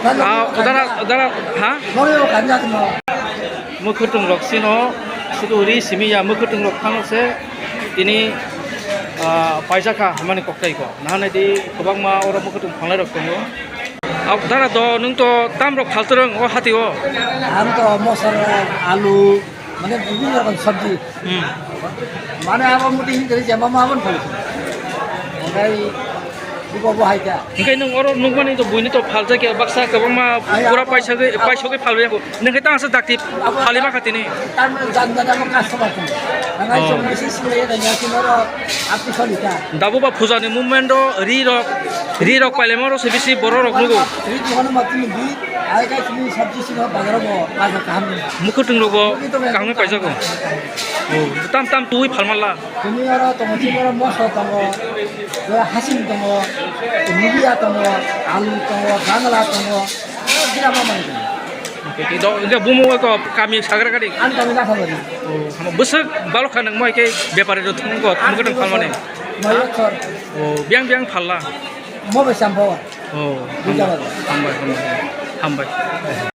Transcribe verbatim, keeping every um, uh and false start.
Ah, udara, udara, ha? Mwkhwtwng rok sino, sudu ri simi ya, mwkhwtwng rok phano se tini, ah, paijaka hamani koktai ko. Nahane di kwbangma oro mwkhwtwng phalnai rok tongo. Ah, udara do, nwng to tam rok phaltrwng o hati o. Ang to mosor, alu, mane bibhinno rokom sabji. Hmm. Mane abo muti hini teri jema ma abon phai. Okai ibo bo hai ta. Hingke nwng oro nukmani to buini to phalsa khe baksa kwbangma pura paisa khe, paisa khe phalwi ako. Nwng khe tangsa dakti phalima khatini. Tar mane jan jan abo customer khe. Nangai chong bisi sile ya danya khe noro apni soli ta. Dabu ba phuja ni movement o ri rok, ri rok pailema oro se bisi borok rok nugo. Ri dukan ma tini bi, ai kai tini sabji sino bazar bo, bazar kaham ni. Mwkhwtwng rogo kaham paijako. O, tam tam twi phalmala. Tini oro tongo, tini oro moso tongo, hasing tongo, lubiya tongo, alu tongo, bangla tongo, bira ma manwi tongo. Oke, oke. Do, hingke bumo ko kami sagra gari. Ang kami na khamani. O, hamo bwswk balok kha nang moi ke bepari ro thung ko, thung ko phalmani. Mai kor. O, biang biang phalla. Mo be sambo. O, hambai, hambai, hambai.